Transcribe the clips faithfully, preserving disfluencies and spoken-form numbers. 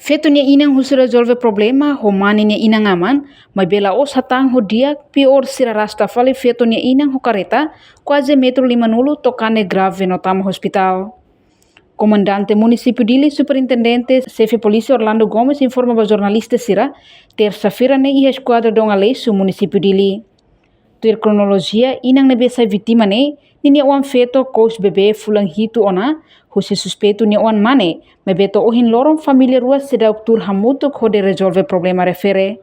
Feto nia inan husu rezolve problema ho mane nia inan-aman, maibé la'ós hatán ho di'ak, piór sira rasta fali feto nia inan ho kareta kuaze metru limanulu to'o kane grave no tama ospitál. Komandante Munisípiu Dili, Superintendente Xefe Polísia Orlando Gomes informa ba jornalista sira, tersa-feira ne'e iha Eskuadra Dom Aleixo, Munisípiu Dili. Tuir kronolojia, inan ne'ebé sai vítima ne'e, ninia oan feto kous bebé fulan hitu ona, husi suspeitu nia oan mane, maibé to'o ohin loron família rua seidauk tuur hamutuk hodi rezolve problema refere.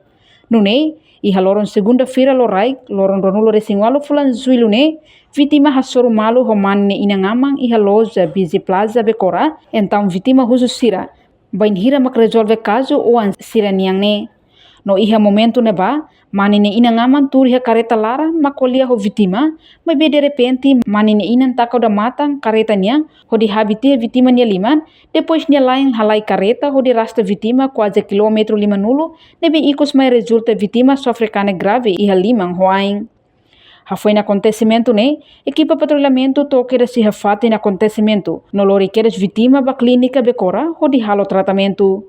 Nune'e, iha loron segunda-feira loraik, loron ruanulu-resin-ualu fulan Jullu ne'e, vítima hasoru malu ho mane nia inan-aman iha loja Busy Plaza Becora, entaun vítima husu sira, bainhira mak rezolve kazu oan sira-nian ne'e. No iha momentu ne'ebá, mane nia inan-aman tuur iha kareta laran mak ko'alia ho vítima, maibé derrepente mane nia inan taka odamatan kareta nian, hodi habii tiha vítima nia liman, depois nia la'en halai kareta hodi rasta vítima kuaze kilómetru limanulu, ne'ebé ikus mai rezulta vítima sofre kane grave iha liman ho ain. Hafoin akontesimentu ne'e, ekipa patrullamentu to'o kedas iha fatin akontesimentu, no lori kedas vítima ba klínika Becora hodi halo tratamentu.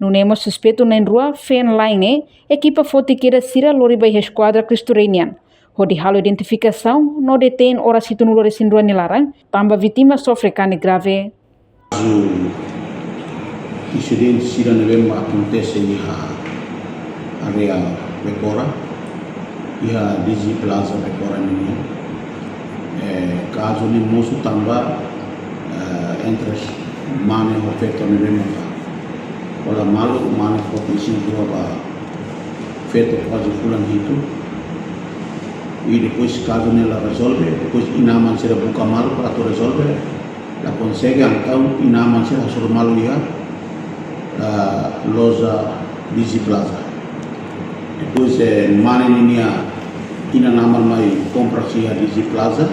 Nune'e mós suspeitu na'in-rua feen-la'en ne'e, ekipa foti kedas sira lori ba iha Eskuadra Cristo Rei nian, hodi halo identifikasaun no detein oras hitunulu-resin-rua nia laran, tanba vítima sofre kane grave. Kazu insidente sira ne'ebé mak akontese iha área Becora, iha Busy Plaza Becora nian. Eh, kazu ne'e mosu tanba, eh, entre mane ho feto ne'ebé mak hola malu, mane foti isin-rua ba feto kuaze fulan hitu. I depois kazu ne'e la rezolve, depois inan-aman sira buka malu para atu rezolve, la konsege, entaun inan-aman sira hasoru malu iha, ah, loja Busy Plaza. Depois, eh, mane ninia inan-aman mai kompras iha Busy Plaza.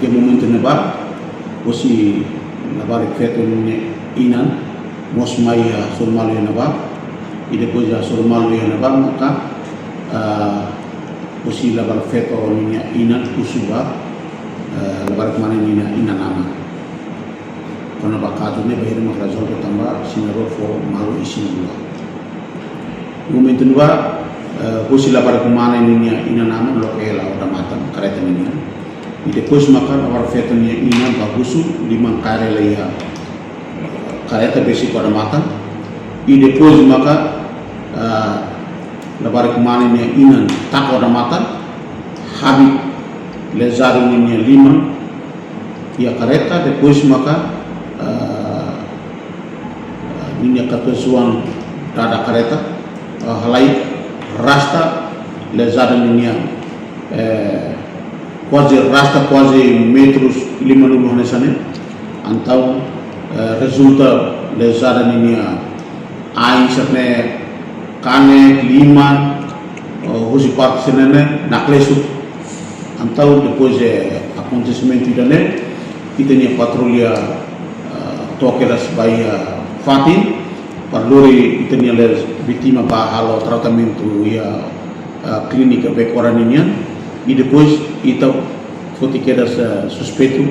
Iha momentu ne'ebá, husi labarik feto nia inan mós mai hasoru malu iha ne'ebá. I depois hasoru malu iha ne'ebá, maka, ah, husi labarik feto ninia inan husu ba, eh, labarik mane ninia inan-aman. Kona-ba kazu ne'e bainhira mak rezolve tanba sira na'in-rua fó malu isin-rua. Momentu ne'ebá, eh, husi labarik mane ninia inan-aman loke hela odamatan kareta ninian. I depois maka labarik feto nia inan bá husu liman kaer hela iha kareta besik odamatan. I depois maka, ah, labarik mane nia inan taka odamatan, habii lezadu ninia liman iha kareta, depois maka, ah, ninia katuas-oan dada kareta, ah, halai rasta lezadu ninia, eh, kuaze rasta kuaze metrus limanulu hanesan ne'e. Entaun, eh, rezulta lezadu ninia ain sira-ne'e, kanek, liman, eh, husi parte sira-ne'e naklesu. Entaun depois, eh, akontesimentu ida-ne'e, ita-nia patrulla, eh, to'o kedas ba iha fatin, para lori ita-nia lees vítima bá halo tratamentu iha, eh, klínika Becora ninian, i depois ita foti kedas, eh, suspeitu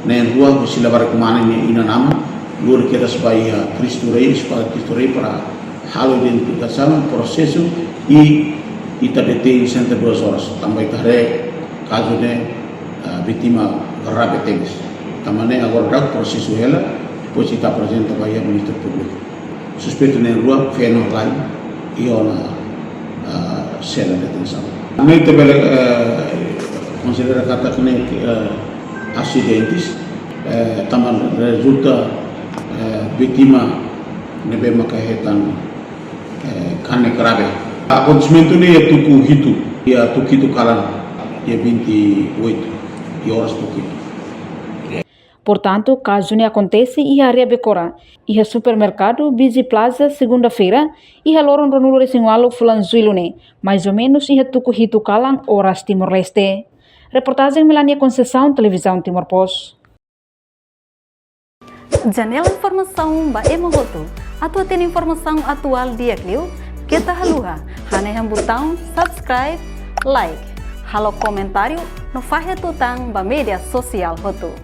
na'in-rua husi labarik mane nia inan-aman, lori kedas ba iha Cristo Rei, Eskuadra Cristo Rei para halo identifikasaun, prosesu, i ita detein setenta e duas horas. Tanba ita haree kazu ne'e, ah, vítima grave tebes. Tanba ne'e agora daudaun prosesu hela, depois ita aprezenta ba iha Ministériu Públiku. Suspeitu na'in-rua feen-la'en iha ona, ah, sela detensaun. Ne'e ita bele, eh, konsidera katak ne'e, eh, asidente, eh, tanba rezulta, eh, vítima ne'ebé maka hetan, eh, kanek grave. Akontesimentu ne'e iha tuku hitu, iha tuku hitu kalan, dia vinte e oito, iha oras tuku hitu. Portantu, kazu ne'e akontese iha área Becora, iha supermerkadu Busy Plaza, segunda-feira, iha loron ruanulu-resin-ualu fulan Jullu ne'e, mais ou menus iha tuku hitu kalan oras Timor-Leste. Reportajen Melania Conceição, Televizaun Timor Post. Janela informasaun ba ema hotu. Atu hatene informasaun atuál di'ak liu, keta haluha hanehan butaun subscribe, like, halo komentáriu no fahe tutan ba média sosiál hotu.